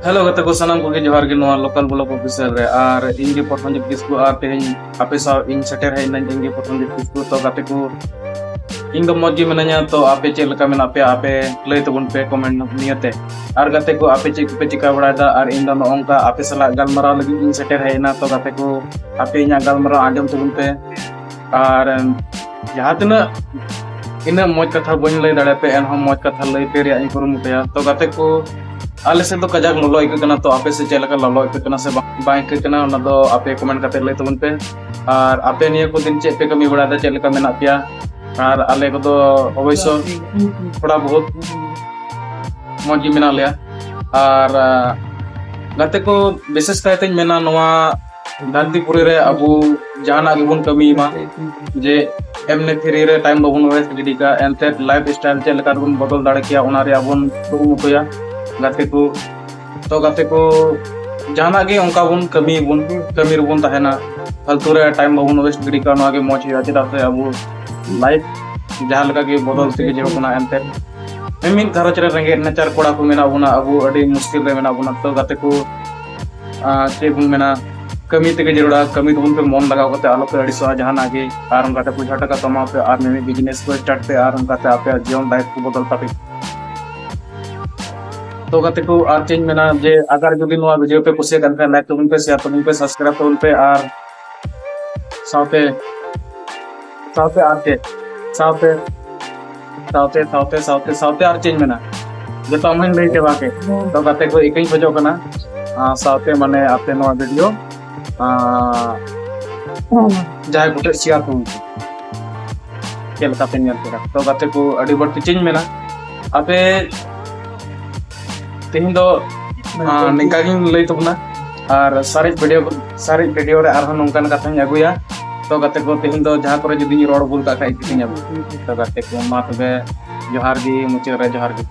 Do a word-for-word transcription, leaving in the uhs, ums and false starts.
Hello ᱜᱟᱛᱮ ᱠᱚ, ᱥᱟᱱᱟᱢ ᱠᱚᱜᱮ ᱡᱚᱦᱟᱨ ᱜᱮ ᱱᱚᱣᱟ Local Vlog Official ᱨᱮ᱾ ᱟᱨ ᱤᱧ ᱜᱮ ᱯᱨᱚᱥᱮᱱᱡᱤᱛ ᱠᱤᱥᱠᱩ, ᱟᱨ ᱛᱮᱦᱮᱧ ᱟᱯᱮ ᱥᱟᱶ ᱤᱧ ᱥᱮᱴᱮᱨ ᱦᱮᱡ ᱮᱱᱟᱹᱧ, ᱤᱧ ᱜᱮ ᱯᱨᱚᱥᱮᱱᱡᱤᱛ ᱠᱤᱥᱠᱩ᱾ ᱛᱚ ᱜᱟᱛᱮ ᱠᱚ, ᱤᱧ ᱫᱚ ᱢᱚᱡᱽ ᱜᱮ ᱢᱤᱱᱟᱹᱧᱟ᱾ ᱛᱚ ᱟᱯᱮ ᱪᱮᱫ ᱞᱮᱠᱟ ᱢᱮᱱᱟᱜ ᱯᱮᱭᱟ, ᱟᱯᱮ ᱞᱟᱹᱭ ᱛᱟᱵᱚᱱ ᱯᱮ ᱠᱚᱢᱮᱱᱴ ᱱᱤᱭᱟᱹᱛᱮ᱾ ᱟᱨ ᱜᱟᱛᱮ ᱠᱚ, ᱟᱯᱮ ᱪᱮᱫ ᱠᱚᱯᱮ ᱪᱤᱠᱟ ᱵᱟᱲᱟᱭᱮᱫᱟ? ᱟᱨ ᱤᱧ ᱫᱚ ᱱᱚᱜᱼᱚ ᱱᱚᱝᱠᱟ ᱟᱯᱮ ᱥᱟᱞᱟᱜ ᱜᱟᱞᱢᱟᱨᱟᱣ ᱞᱟᱹᱜᱤᱫ ᱤᱧ ᱥᱮᱴᱮᱨ ᱦᱮᱡ ᱮᱱᱟ᱾ ᱛᱚ ᱜᱟᱛᱮ ᱠᱚ, ᱟᱯᱮ ᱤᱧᱟᱹᱜ ᱜᱟᱞᱢᱟᱨᱟᱣ ᱟᱸᱡᱚᱢ ᱛᱟᱵᱚᱱ ᱯᱮ᱾ ᱟᱨ ᱮᱢ, ᱡᱟᱦᱟᱸ ᱛᱤᱱᱟᱹᱜ, ᱤᱱᱟᱹᱜ ᱢᱚᱡᱽ ᱠᱟᱛᱷᱟ ᱵᱟᱹᱧ ᱞᱟᱹᱭ ᱫᱟᱲᱮᱭᱟᱯᱮ, ᱮᱱᱦᱚᱸ ᱢᱚᱡᱽ ᱠᱟᱛᱷᱟ ᱞᱟᱹᱭ ᱯᱮ ᱨᱮᱭᱟᱜ ᱤᱧ ᱠᱩᱨᱩᱢᱩᱴᱩᱭᱟ᱾ ᱛᱚ ᱜᱟᱛᱮ ᱠᱚ, ᱟᱞᱮ ᱥᱮᱫ ᱫᱚ ᱠᱟᱡᱟᱠ ᱞᱚᱞᱚ ᱟᱹᱭᱠᱟᱹᱜ ᱠᱟᱱᱟ᱾ ᱛᱚ ᱟᱯᱮ ᱥᱮᱫ ᱪᱮᱫ ᱞᱮᱠᱟ ᱞᱚᱞᱚ ᱟᱹᱭᱠᱟᱹᱜ ᱠᱟᱱᱟ ᱥᱮ ᱵᱟᱝ, ᱵᱟᱝ ᱟᱹᱭᱠᱟᱹᱜ ᱠᱟᱱᱟ, ᱚᱱᱟ ᱫᱚ ᱟᱯᱮ ᱠᱚᱢᱮᱱᱴ ᱠᱟᱛᱮ ᱞᱟᱹᱭ ᱛᱟᱵᱚᱱ ᱯᱮ᱾ ᱟᱨ ᱟᱯᱮ ᱱᱤᱭᱟᱹ ᱠᱚ ᱫᱤᱱ ᱪᱮᱫ ᱯᱮ ᱠᱟᱹᱢᱤ ᱵᱟᱲᱟᱭᱮᱫᱟ, ᱪᱮᱫ ᱞᱮᱠᱟ ᱢᱮᱱᱟᱜ ᱯᱮᱭᱟ? ᱟᱨ ᱟᱞᱮ ᱠᱚᱫᱚ ᱚᱵᱚᱥᱥᱚ ᱛᱷᱚᱲᱟ ᱵᱚᱦᱩᱛ ᱢᱚᱡᱽ ᱜᱮ ᱢᱮᱱᱟᱜ ᱞᱮᱭᱟ᱾ ᱟᱨ ᱟᱸ, ᱜᱟᱛᱮ ᱠᱚ, ᱵᱤᱥᱮᱥ ᱠᱟᱭᱛᱮᱧ ᱢᱮᱱᱟ, ᱱᱚᱣᱟ ᱫᱷᱟᱹᱨᱛᱤ ᱯᱩᱨᱤ ᱨᱮ ᱟᱵᱚ ᱡᱟᱦᱟᱱᱟᱜ ᱜᱮᱵᱚᱱ ᱠᱟᱹᱢᱤ ᱢᱟ, ᱡᱮ ᱮᱢᱱᱤ ᱯᱷᱨᱤ ᱨᱮ ᱴᱟᱭᱤᱢ ᱵᱟᱵᱚᱱ ᱳᱭᱮᱥᱴ ᱜᱤᱰᱤ ᱠᱟᱜᱼᱟ, ᱮᱱᱛᱮᱫ ᱞᱟᱭᱤᱯᱷ ᱥᱴᱟᱭᱤᱞ ᱪᱮᱫ ᱞᱮᱠᱟ ᱨᱮᱵᱚᱱ ᱵᱚᱫᱚᱞ ᱫᱟᱲᱮ ᱠᱮᱭᱟ, ᱚᱱᱟ ᱨᱮᱭᱟᱜ ᱵᱚᱱ ᱠᱩᱨᱩᱢᱩᱴᱩᱭᱟ᱾ ᱜᱟᱛᱮ ᱠᱚ, ᱛᱚ ᱜᱟᱛᱮ ᱠᱚ, ᱡᱟᱦᱟᱱᱟᱜ ᱜᱮ ᱚᱱᱠᱟ ᱵᱚᱱ ᱠᱟᱹᱢᱤᱭᱟᱵᱚᱱ, ᱠᱟᱹᱢᱤ ᱨᱮᱵᱚᱱ ᱛᱟᱦᱮᱱᱟ, ᱯᱷᱟᱞᱛᱩ ᱨᱮ ᱴᱟᱭᱤᱢ ᱵᱟᱵᱚᱱ ᱳᱭᱮᱥᱴ ᱜᱤᱰᱤ ᱠᱟᱜᱼᱟ, ᱱᱚᱣᱟ ᱜᱮ ᱢᱚᱡᱽ ᱦᱩᱭᱩᱜᱼᱟ᱾ ᱪᱮᱫᱟᱜ ᱥᱮ ᱟᱵᱚ ᱞᱟᱭᱤᱯᱷ ᱡᱟᱦᱟᱸ ᱞᱮᱠᱟ ᱜᱮ ᱵᱚᱫᱚᱞ ᱛᱮᱜᱮ ᱡᱟᱹᱨᱩᱲ ᱠᱟᱱᱟ᱾ ᱮᱱᱛᱮᱫ ᱢᱤᱢᱤᱫ ᱜᱷᱟᱨᱚᱸᱡᱽ ᱨᱮ ᱨᱮᱸᱜᱮᱡ ᱱᱟᱪᱟᱨ ᱠᱚᱲᱟ ᱠᱚ ᱢᱮᱱᱟᱜ ᱵᱚᱱᱟ, ᱟᱵᱚ ᱟᱹᱰᱤ ᱢᱩᱥᱠᱤᱞ ᱨᱮ ᱢᱮᱱᱟᱜ ᱵᱚᱱᱟ᱾ ᱛᱚ ᱜᱟᱛᱮ ᱠᱚ, ᱟᱨ ᱪᱮᱫ ᱵᱚᱱ ᱢᱮᱱᱟ, ᱠᱟᱹᱢᱤ ᱛᱮᱜᱮ ᱡᱟᱹᱨᱩᱲᱟ, ᱠᱟᱹᱢᱤ ᱛᱟᱵᱚᱱ ᱯᱮ ᱢᱚᱱ ᱞᱟᱜᱟᱣ ᱠᱟᱛᱮ, ᱟᱞᱚ ᱯᱮ ᱟᱹᱲᱤᱥᱚᱜᱼᱟ ᱡᱟᱦᱟᱱᱟᱜ ᱜᱮ᱾ ᱟᱨ ᱚᱱᱠᱟᱛᱮ ᱯᱚᱭᱥᱟ ᱴᱟᱠᱟ ᱠᱟᱢᱟᱣ ᱯᱮ, ᱟᱨ ᱢᱤᱢᱤᱫ ᱵᱤᱡᱽᱱᱮᱥ ᱠᱚ ᱥᱴᱟᱨᱴ ᱯᱮ, ᱟᱨ ᱚᱱᱠᱟᱛᱮ ᱟᱯᱮᱭᱟᱜ ᱡᱤᱭᱚᱱ ᱞᱟᱭᱤᱯᱷ ᱠᱚ ᱵᱚᱫᱚᱞ ᱛᱟᱯᱮ᱾ ᱛᱚ ᱜᱟᱛᱮ ᱠᱚ, ᱟᱨ ᱪᱮᱫ ᱤᱧ ᱢᱮᱱᱟ, ᱡᱮ ᱟᱜᱟᱨ ᱡᱩᱫᱤ ᱱᱚᱣᱟ ᱵᱷᱤᱰᱤᱭᱳ ᱯᱮ ᱠᱩᱥᱤᱭᱟᱜ ᱠᱟᱱ ᱠᱷᱟᱱ, ᱞᱟᱭᱤᱠ ᱛᱟᱵᱚᱱ ᱯᱮ, ᱥᱮᱭᱟᱨ ᱛᱟᱵᱚᱱ ᱯᱮ, ᱥᱟᱵᱥᱠᱨᱟᱭᱤᱵ ᱛᱟᱵᱚᱱ ᱯᱮ, ᱟᱨ ᱥᱟᱶᱛᱮ, ᱥᱟᱶᱛᱮ ᱟᱨ ᱪᱮᱫ, ᱥᱟᱶᱛᱮ, ᱥᱟᱶᱛᱮ, ᱥᱟᱶᱛᱮ, ᱥᱟᱶᱛᱮ, ᱥᱟᱶᱛᱮ ᱟᱨ ᱪᱮᱫ ᱤᱧ ᱢᱮᱱᱟ, ᱡᱚᱛᱚ ᱟᱢ ᱦᱚᱸᱧ ᱞᱟᱹᱭ ᱪᱟᱵᱟ ᱠᱮᱫ᱾ ᱛᱚ ᱜᱟᱛᱮ ᱠᱚ, ᱤᱠᱟᱹᱧ ᱠᱷᱚᱡᱚᱜ ᱠᱟᱱᱟ, ᱟᱨ ᱥᱟᱶᱛᱮ ᱢᱟᱱᱮ ᱟᱯᱮ ᱱᱚᱣᱟ ᱵᱷᱤᱰᱤᱭᱳ, ᱟᱨ ᱡᱟᱦᱟᱸᱭ ᱠᱚᱴᱷᱮᱱ ᱥᱮᱭᱟᱨ ᱛᱟᱵᱚᱱ ᱯᱮ᱾ ᱪᱮᱫ ᱞᱮᱠᱟ ᱯᱮ ᱧᱮᱞ ᱠᱮᱫᱟ? ᱛᱚ ᱜᱟᱛᱮ ᱠᱚ, ᱟᱹᱰᱤ ᱵᱟᱹᱲᱛᱤ ᱪᱮᱫ ᱤᱧ ᱢᱮᱱᱟ, ᱟᱯᱮ ᱛᱮᱦᱮᱧ ᱫᱚ, ᱟᱸ, ᱱᱤᱝᱠᱟ ᱜᱤᱧ ᱞᱟᱹᱭ ᱛᱟᱵᱚᱱᱟ᱾ ᱟᱨ ᱥᱟᱨᱮᱡ ᱵᱷᱤᱰᱤᱭᱳ, ᱥᱟᱨᱮᱡ ᱵᱷᱤᱰᱤᱭᱳ ᱨᱮ ᱟᱨᱦᱚᱸ ᱱᱚᱝᱠᱟᱱ ᱠᱟᱛᱷᱟᱧ ᱟᱹᱜᱩᱭᱟ᱾ ᱛᱚ ᱜᱟᱛᱮ ᱠᱚ, ᱛᱮᱦᱮᱧ ᱫᱚ ᱡᱟᱦᱟᱸ ᱠᱚᱨᱮ ᱡᱩᱫᱤᱧ ᱨᱚᱲ ᱵᱷᱩᱞ ᱠᱟᱜ ᱠᱷᱟᱡ, ᱤᱠᱟᱹᱧ ᱟᱹᱜᱩ᱾ ᱛᱚ ᱜᱟᱛᱮ ᱠᱚ, ᱢᱟ ᱛᱚᱵᱮ, ᱡᱚᱦᱟᱨ ᱜᱮ, ᱢᱩᱪᱟᱹᱫ ᱨᱮ ᱡᱚᱦᱟᱨ ᱜᱮ᱾